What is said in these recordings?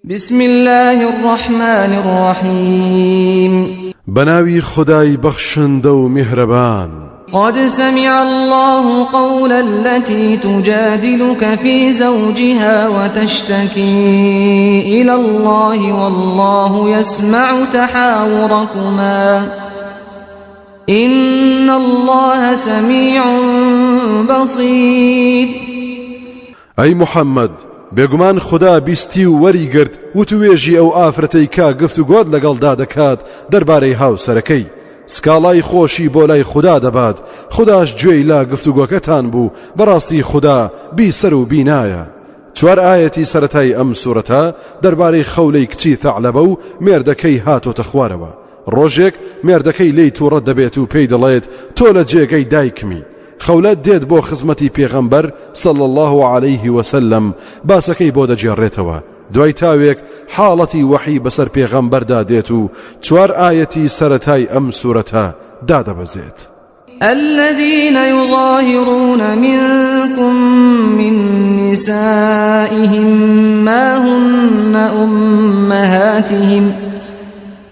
بسم اللە الرحمن الرحیم. بەناوی خودای بەخشندە و میهرەبان. قد سمع اللە قول التي تجادلك في زوجها وتشتكي إلى الله والله يسمع تحاوركما إن الله سميع بصير. ئەی محەممەد، بێگومان خودا بیستی و وەریگرت وتوێژی ئەو ئافرەتەی کە گفتوگۆت لەگەڵدا دەکات دەربارەی هاوسەرەکەی، سکاڵای خۆشی بۆ لای خودا دەبات، خوداش گوێی لە گفتوگۆکەتان بوو، بەڕاستی خودا بیسەر و بینایە. چوار ئایەتی سەرەتای ئەم سورەتە دەربارەی خەولەی کچی ثەعلەبە و مێردەکەی هاتۆتە خوارەوە، ڕۆژێک مێردەکەی لێی توڕە دەبێت و پێی دەڵێت تۆ لە جێگەی دایکمی، خەولە دێت بۆ خزمەتی پێغەمبەر صلی اللە علیه وسلم باسەکەی بۆ دەگێڕێتەوە دوای تاوێک حاڵەتی وەحی بەسەر پێغەمبەردا دێت و چوار ئایەتی سەرەتای ئەم سورەتە دادەبەزێت. الذين يظاهرون منكم من نسائهم ما هن أمهاتهم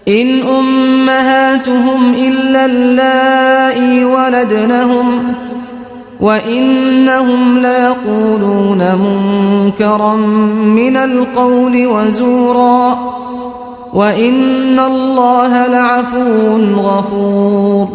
إن أمهاتهم إلا اللائي ولدنهم وإنهم ليقولون منكرا من القول وزورا وإن الله لعفو غفور.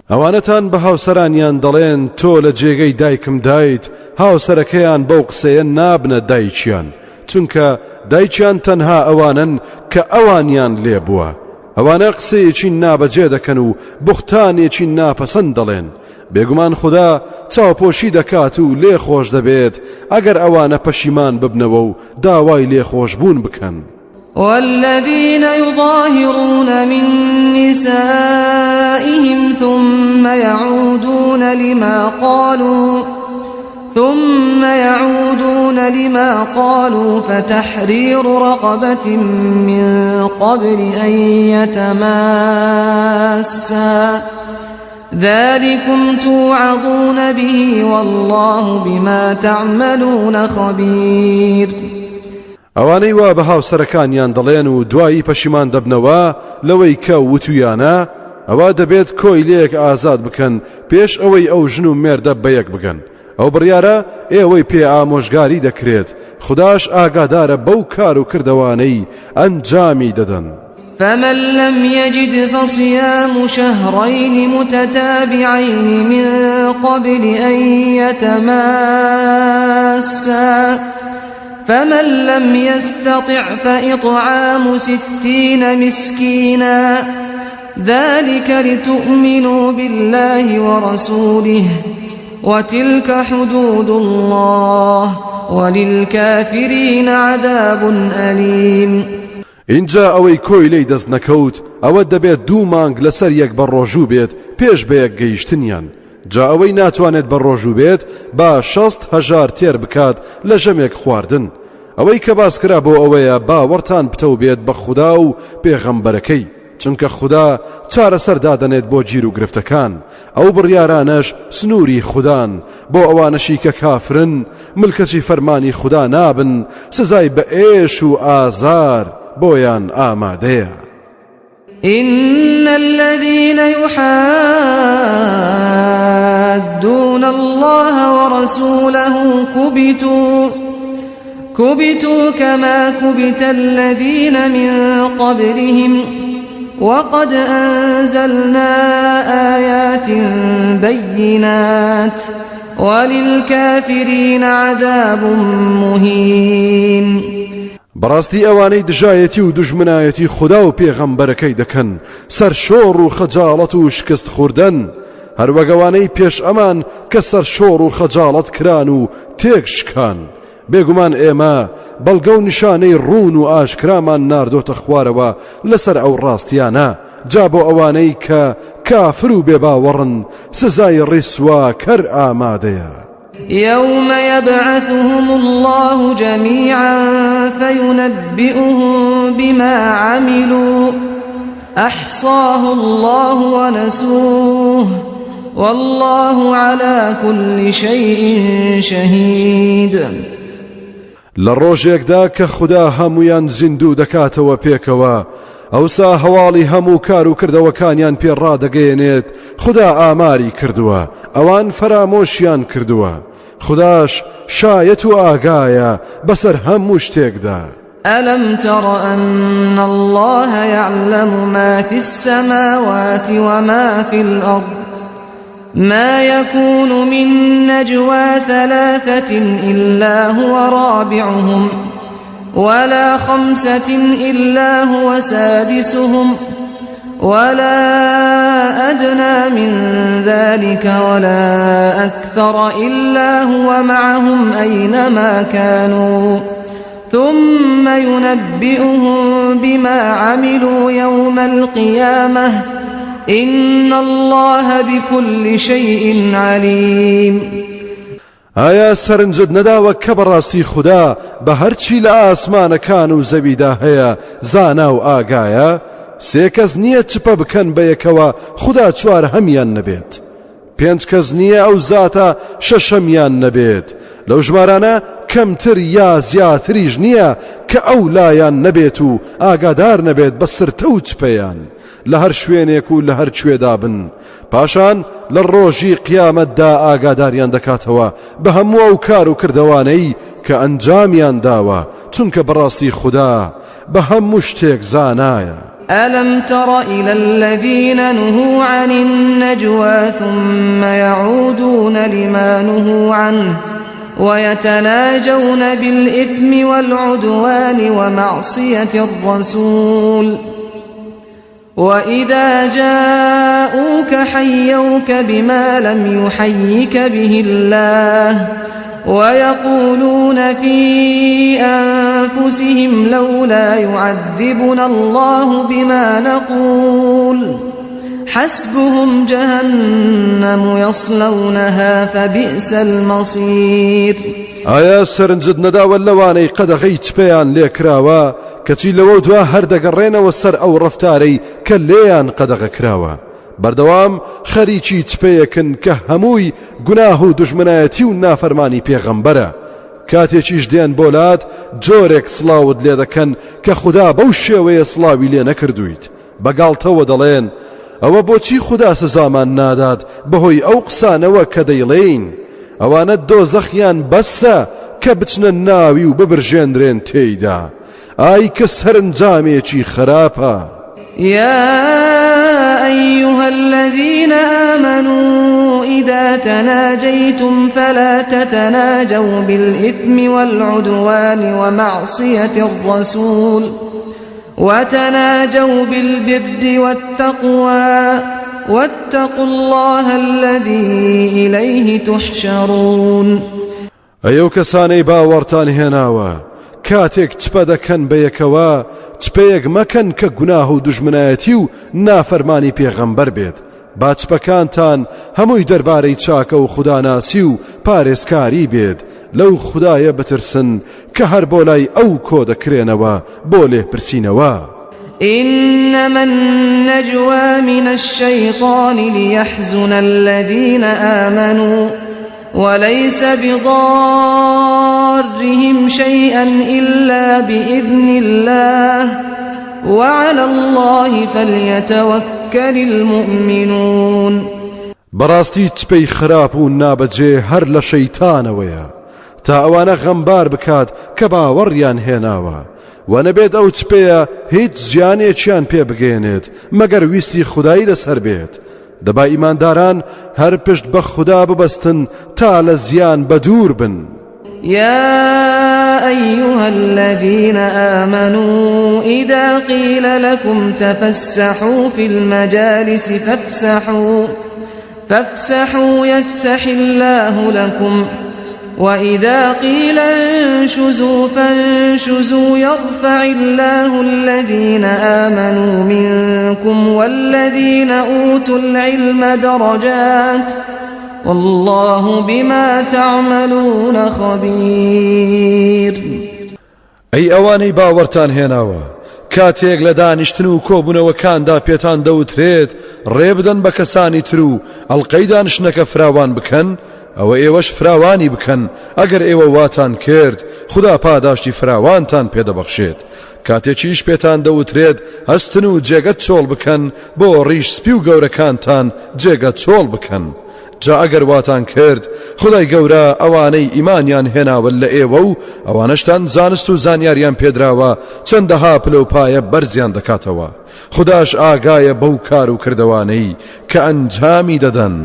ئەوانەتان بە هاوسەرانیان دەڵێن تۆ لە جێگەی دایکم دایت، هاوسەرەکەیان بەو قسەیە نابنە دایکیان، چونکە دایکیان تەنها ئەوانەن کە ئەوانیان لێ بووە ئەوانە قسەیەکی نابەجێ دەکەن و بوختانێکی ناپەسەند دەڵێن بێگومان خودا چاوپۆشی دەکات و لێ خۆش دەبێت ئەگەر ئەوانە پەشیمان ببنەوە و داوای لێخۆشبوون بکەن. والذین یظاهرون من نسائهم ثم یعودون لما قالوا ثم يعودون لما قالوا فتحرير رقبة من قبل أن يتماسا ذلكم توعظون به والله بما تعملون خبير. ئەوانەی وا بە هاوسەرەکانیان دەڵێن و دوایی پەشیمان دەبنەوە لەوەی کە وتویانە، ئەوا دەبێت کۆیلەیەک ئازاد بکەن پێش ئەوەی ئەو ژن و مێردە بەیەک بگەن، ئەو بڕیارە ئێوەی پێ ئامۆژگاری دەکرێت، خوداش ئاگادارە بەو کار و کردەوانەی ئەنجامی دەدەن. فمن لم یجد فصیام شهرین متتابعین من قبل أن یتماسا فمن لم یستطع فإطعام ستین مسکینا ذلک لتؤمنوا بالله ورسوله وتلک حدود الله وللکافرین عذاب ألیم. ئینجا ئەوەی کۆیلەی دەست نەکەوت ئەوە دەبێت دوو مانگ لەسەر یەک بەڕۆژوو بێت پێش بەیەک گەیشتنیان، جا ئەوەی ناتوانێت بەڕۆژوو بێت با 60 هەژار تێر بکات لە ژەمێک خواردن، ئەوەی کە باس کرا بۆ ئەوەیە باوەڕتان پتەو بێت بە خودا و پێغەمبەرەکەی، چونکە خودا چارەسەر دادەنێت بۆ گیروگرفتەکان، ئەو بڕیارانەش سنووری خودان، بۆ ئەوانەشی کە کافرن ملکەچی فەرمانی خودا نابن سزای بە ئێش و ئازار بۆیان ئامادەیە. إن الذين يحادون الله ورسوله كبتوا كبتوا كما كبت الذين من قبلهم وقد أنزلنا آيات بينات وللكافرين عذاب مهين. بەڕاستی ئەوانەی دژایەتی و دوژمنایەتی خودا و پێغەمبەرەکەی دەکەن سەرشۆڕ و خەجاڵەت و شکست خوردەن، هەروەک ئەوانەی پێش ئەمان کە سەرشۆڕ و خەجاڵەت کران و تێک شکان. بێگومان ئێمە بەڵگە و نیشانەی ڕوون و ئاشکرامان ناردۆتە خوارەوە لەسەر ئەو ڕاستیانە، جا بۆ ئەوانەی کە کافر و بێباوەڕن سزای ڕیسواکەر ئامادەیە. یوم یبعثهم اللە جمیعا فینبئهم بما عملوا احصاه اللە ونسوه واللە علی کل شیء شهید. لە ڕۆژێکدا کە خودا هەموویان زیندوو دەکاتەوە پێکەوە، ئەوسا هەواڵی هەموو کار و کردەوەکانیان پێ ڕادەگەیەنێت، خودا ئاماری کردووە، ئەوان فەرامۆشیان کردووە، خوداش شایەت و ئاگایە بەسەر هەموو شتێکدا. ألم تر أن الله يعلم ما في السماوات وما في الأرض ما يكون من نجوى ثلاثة إلا هو رابعهم ولا خمسة إلا هو سادسهم ولا أدنى من ذلك ولا أكثر إلا هو معهم أينما كانوا ثم ينبئهم بما عملوا يوم القيامة إن الله بكل شيء عليم ئایا سەرنجت نەداوە کە بەڕاستی خودا بە هەرچی لە ئاسمانەکان و زەویدا هەیە زانا و ئاگایە؟ سێ کەس نییە چپە بکەن بەیەکەوە خودا چوارهەمیان نەبێت. پێنج کەس نییە ئەو زاتە شەشەمیان نەبێت، لەو ژمارانە کەمتر یا زیاتریش نییە کە ئەو لایان نەبێت و ئاگادار نەبێت بە سرتە و چپەیان لە هەر شوێنێک و لە هەر کوێدا بن، پاشان لە ڕۆژی قیامەتدا ئاگاداریان دەکاتەوە بە هەموو ئەو کار و کردەوانەی کە ئەنجامیان داوە، چونکە بەڕاستی خودا بە هەموو شتێک زانایە. ألم تر إلى الذين نهوا عن النجوى ثم يعودون لما نهوا عنه ويتناجون بالإثم والعدوان ومعصية الرسول وإذا جاءوك حيوك بما لم يحيك به الله ويقولون في أنفسهم لولا يعذبنا الله بما نقول حسبهم جهنم يصلونها فبئس المصير ئایا سەرنجت نەداوە لەوانەی قەدەغەی چپەیان لێکراوە کەچی لەوە دوا هەر دەگەڕێنەوە سەر ئەو ڕەفتارەی کە لێیان قەدەغە کراوە بەردەوام خەریکی چپەیەکن کە هەمووی گوناه و دوژمنایەتی و نافەرمانی پێغەمبەرە کاتێکیش دێن بۆ لات جۆرێک سڵاوت لێ دەکەن کە خودا بەو شێوەیە سڵاوی لێ نەکردوویت بە گاڵتەوە دەڵێن ئەوە بۆچی خودا سزامان نادات بەهۆی ئەو قسانەوە کە دەیڵێین ئەوانە دۆزەخیان بەسە کە بچنە ناوی و ببرژێنرێن تێیدا ئای کە سەرنجامێکی خراپە. يا أيها الذين آمنوا إذا تناجيتم فلا تتناجوا بالإثم والعدوان ومعصية الرسول وتناجوا بالبر والتقوى واتقوا الله الذي إليه تحشرون ئەی ئەو کەسانەی باوەڕتان هێناوە، کاتێک چپە دەکەن بەیەکەوە، چپەیەک مەکەن کە گوناه و دوژمنایەتی و نافەرمانی پێغەمبەر بێت، با چپەکانتان هەمووی دەربارەی چاکە و خوداناسی و پارێزکاری بێت، لەو خودایە بترسن کە هەر بۆ لای ئەو کۆدەکرێنەوە بۆ لێپرسینەوە. إنما النجوى من الشيطان ليحزن الذين آمنوا وليس بضارهم شيئا إلا بإذن الله وعلى الله فليتوكل المؤمنون بەڕاستی چپەی خراپ و نابەجێ هەر لە شەیتانەوەیە تا ئەوانە غەمبار بکات کە باوەڕیان هێناوە وە نەبێت ئەو چپەیە هیچ زیانێکیان پێ بگەیەنێت مەگەر ویستی خودای لەسەر بێت دەبا ئیمانداران هەر پشت بە خودا ببەستن تا لە زیان بەدوور بن. يا أيها الذين آمنوا إذا قيل لكم تفسحوا في المجالس فافسحوا فافسحوا يفسح الله لكم وإذا قيل انشزوا فانشزوا يرفع الله الذين آمنوا منكم والذين أوتوا العلم درجات والله بما تعملون خبير ئەی ئەوانەی باوەڕتان هێناوە، کاتێک لە دانیشتن و کۆبوونەوەکاندا پێتان دەوترێت ڕێ بدەن بە کەسانی تر و ئەڵقەی دانیشتنەکە فراوان بکەن، ئەوە ئێوەش فراوانی بکەن، ئەگەر ئێوە واتان کرد خودا پاداشتی فراوانتان پێدەبەخشێت. کاتێکیش پێتان دەوترێت هەستن و جێگە چۆڵ بکەن بۆ ڕیش سپی و گەورەکانتان جێگە چۆڵ بکەن. جا ئەگەر واتان کرد خودای گەورە ئەوانەی ئیمانیان هێناوە لە ئێوە و ئەوانەشتان زانست و زانیاریان پێدراوە چەندەها پلە و پایە بەرزیان دەکاتەوە. خوداش ئاگایە بەو کار و کردەوانەی کە ئەنجامی دەدەن.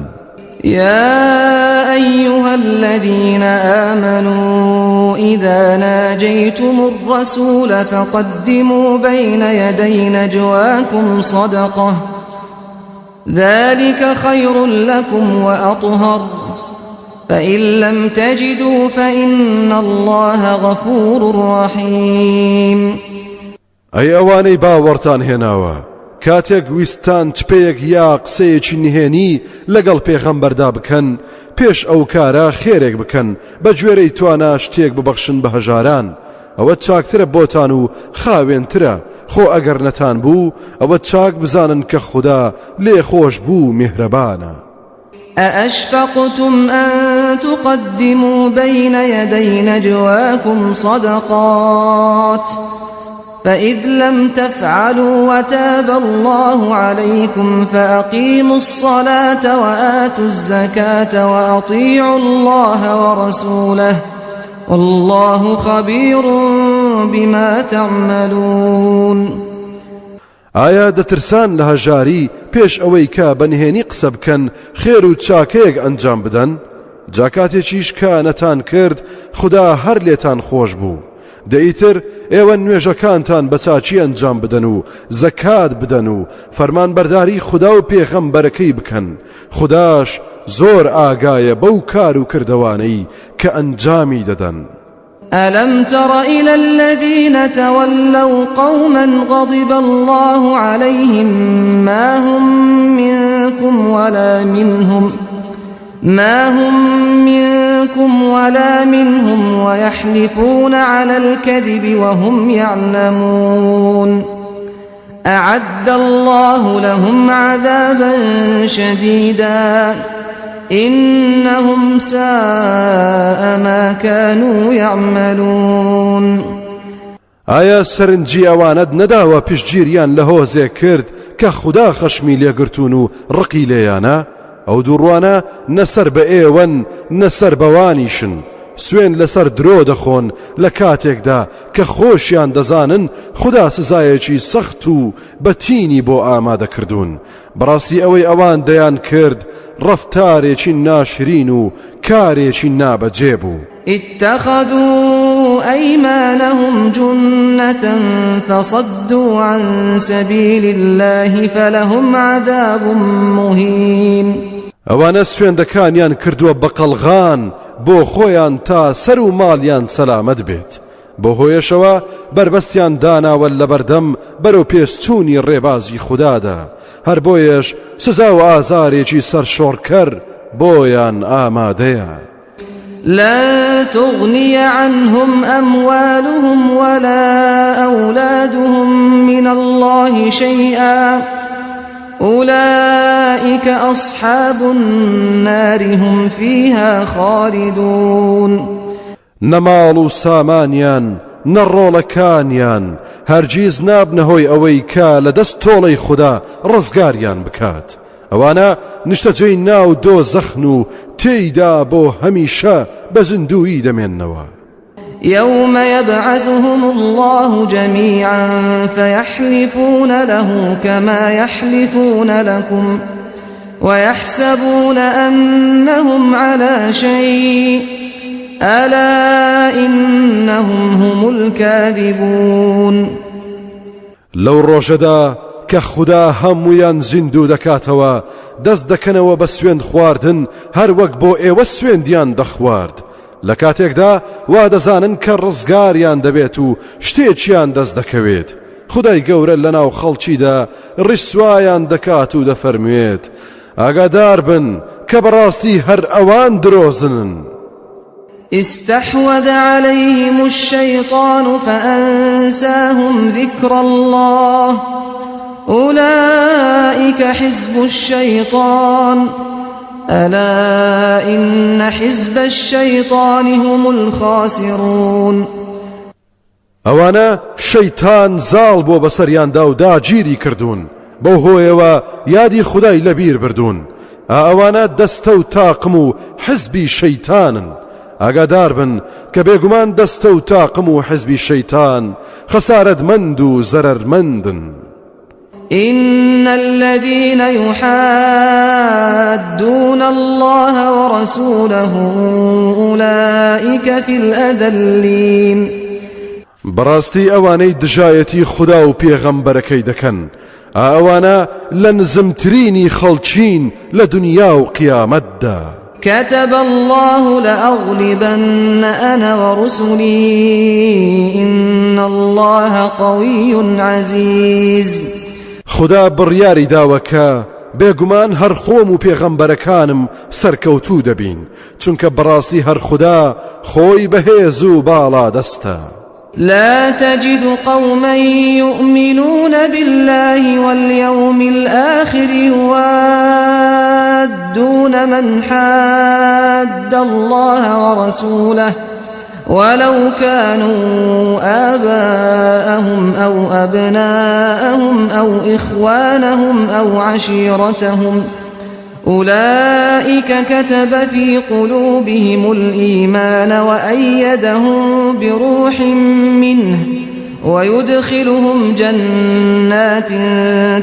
يا أيها الذين آمنوا إذا ناجيتم الرسول فقدموا بين يدي نجواكم صدقة ذلك خير لكم وأطهر فإن لم تجدوا فإن الله غفور رحيم ئەی ئەوانەی باوەڕتان هێناوە، کاتێک ویستتان چپەیەک یا قسەیەکی نهێنی لەگەڵ پێغەمبەردا بکەن، پێش ئەو کارە خێرێک بکەن، بە گوێرەی توانا شتێک ببەخشن بە هەژاران، ئەوە چاکترە بۆتان و خاوێنترە، خۆ ئەگەر نەتان بوو، ئەوە چاک بزانن کە خودا لێخۆشبوو و میهرەبانە. أأشفقتم أن تقدموا بين يدي نجواكم صدقات فإذ لم تفعلوا وتاب الله عليكم فأقيموا الصلاة وآتوا الزكاة وأطيعوا الله ورسوله والله خبير بما تعملون ئایا دەترسان لە هەژاری پێش ئەوەی کە بە نهێنی قسە بکەن خێر و چاکەیەک ئەنجام بدەن؟ جا کاتێکیش کە نەتان کرد خودا هەر لێتان خۆش بوو دە ئیتر ئێوە نوێژەکانتان بە چاکی ئەنجام بدەن و زەکات بدەن و فەرمانبەرداری خودا و پێغەمبەرەکەی بکەن خوداش زۆر ئاگایە بەو کار و کردەوانەی کە ئەنجامی دەدەن. ألم تر إلى الذين تولوا قوما غضب الله عليهم ما هم منكم ولا منهم ما هم منكم ولا منهم ويحلفون على الكذب وهم يعلمون أعد الله لهم عذابا شديدا إنهم ساء ما كانوا يعملون ئایا سەرنجی ئەوانەت نەداوە پشتگیریان لە هۆزێک کرد کە خودا خەشمی لێگرتوون و ڕقی لێیانە؟ ئەو دووڕوانە نە سەر بە ئێوەن نە سەر بەوانیشن، سوێند لەسەر درۆ دەخۆن لە کاتێکدا کە خۆشیان دەزانن خودا سزایەکی سەخت و بەتینی بۆ ئامادە کردوون، بەڕاستی ئەوەی ئەوان دەیان کرد ڕەفتارێکی ناشرین و کارێکی نابەجێ بوو. اتخذوا أیمانهم جنة فصدوا عن سبیل اللە فلهم عذاب مهین. ئەوانە سوێندەکانیان کردووە بە قەڵغان بۆ خۆیان تا سەر و ماڵیان سەلامەت بێت، بەو هۆیەشەوە بەربەستیان داناوە لەبەردەم بەرەو پێشچوونی ڕێبازی خودادا، هەر بۆیەش سزا و ئازارێکی سەرشۆڕکەر بۆیان ئامادەیە. لن تغنی عنهم أموالهم ولا أولادهم من الله شيئا أولئك أصحاب النار هم فيها خالدون نە ماڵ و سامانیان نە ڕۆڵەکانیان هەرگیز نابنە هۆی ئەوەی کە لە دەست تۆڵەی خودا ڕزگاریان بکات ئەوانە نیشتەجێی ناو دۆزەخن و تێیدا بۆ هەمیشە بە زیندوویی دەمێننەوە. يوم يبعثهم الله جميعا فيحلفون له كما يحلفون لكم ويحسبون أنهم على شيء ألا إنهم هم الكاذبون لەو ڕۆژەدا کە خودا هەموویان زیندوو دەکاتەوە، دەست دەکەنەوە بە سوێند خواردن هەر وەک بۆ ئێوە سوێندیان دەخوارد، لە کاتێکدا وا دەزانن کە ڕزگاریان دەبێت و شتێکیان دەست دەکەوێت، خودای گەورە لەناو خەڵکیدا ڕیسوایان دەکات و دەفەرموێت، ئاگادار بن کە بەڕاستی هەر ئەوان درۆزنن. استحوذ عليهم الشيطان فأنساهم ذكر الله أولئك حزب الشيطان. ألا إن حزب الشیطان هم الخاسرون. ئەوانە شەیتان زاڵ بووە بەسەریاندا و داگیری کردوون، بەو هۆیەوە یادی خودای لەبیر بردوون، ئا ئەوانە دەستە و تاقم و حزبی شەیتانن، ئاگادار بن کە بێگومان دەستە و تاقم و حزبی شەیتان خەسارەتمەند و زەرەرمەندن. إن الذين يحادون الله ورسوله أولئك في الأذلين. بەڕاستی ئەوانەی دژایەتی خودا و پێغەمبەرەکەی دەکەن ئا ئەوانە لە نزمترینی خەڵکین لە دونیا و قیامەتدا. كتب الله لأغلبن أنا ورسلي إن الله قوی عزیز. خودا بڕیاری داوە کە بێگومان هەر خۆم و پێغەمبەرەکانم سەرکەوتوو دەبین، چونکە بەڕاستی هەر خودا خۆی بەهێز و باڵادەستە. لا تجد قوما یومنون باللە والیوم الآخر یوادون من حاد اللە ورسوله ولو كانوا آباءهم أو أبناءهم أو إخوانهم أو عشيرتهم أولئک کتب فی قلوبهم الایمان وأیدهم بروح منه ويدخلهم جنات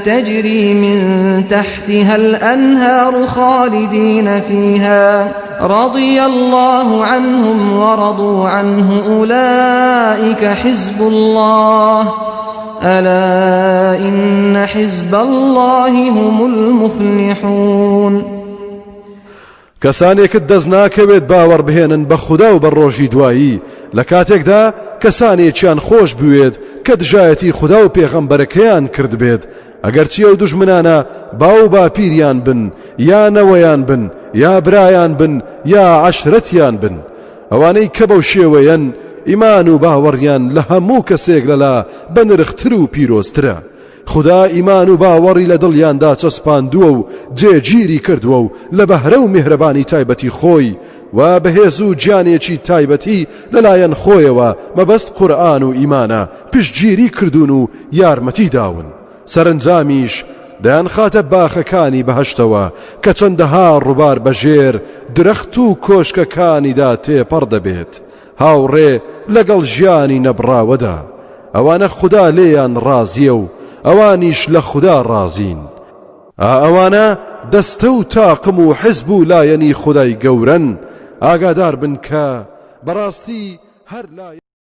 تجري من تحتها الأنهار خالدين فيها رضي الله عنهم ورضوا عنه أولئك حزب الله ألا إن حزب اللە هم المفلحون. کەسانێکت دەست ناکەوێت باوەڕ بهێنن بە خودا و بە ڕۆژی دوایی لە کاتێکدا کەسانێکیان خۆش بوێت کە دژایەتی خودا و پێغەمبەرەکەیان کردبێت ئەگەرچی ئەو دوژمنانە باو و باپیریان بن یا نەوەیان بن یا برایان بن یا عەشرەتیان بن ئەوانەی کە بەو شێوەیەن ئیمان و باوەڕیان لە هەموو کەسێک لەلا بەنرختر و پیرۆزترە خودا ئیمان و باوەڕی لە دڵیاندا چەسپاندووە و جێگیری کردووە و لە بەهرە و میهرەبانی تایبەتی خۆی و بەهێز و گیانێکی تایبەتی لەلایەن خۆیەوە مەبەست قورئان و ئیمانە پشتگیری کردوون و یارمەتی داون سەرەنجامیش دەیانخاتە باخەکانی بەهەشتەوە کە چەندەها ڕووبار بەژێر درەخت و کۆشکەکانیدا تێپەڕ دەبێت هاوڕێ لەگەڵ ژیانی نەبڕاوەدا ئەوانە خودا لێیان ڕازیە و ئەوانیش لە خودا ڕازین ئا ئەوانە دەستە و تاقم و حزب و لایەنی خودای گەورەن ئاگادار بن کە بەڕاستی هەر لایەن.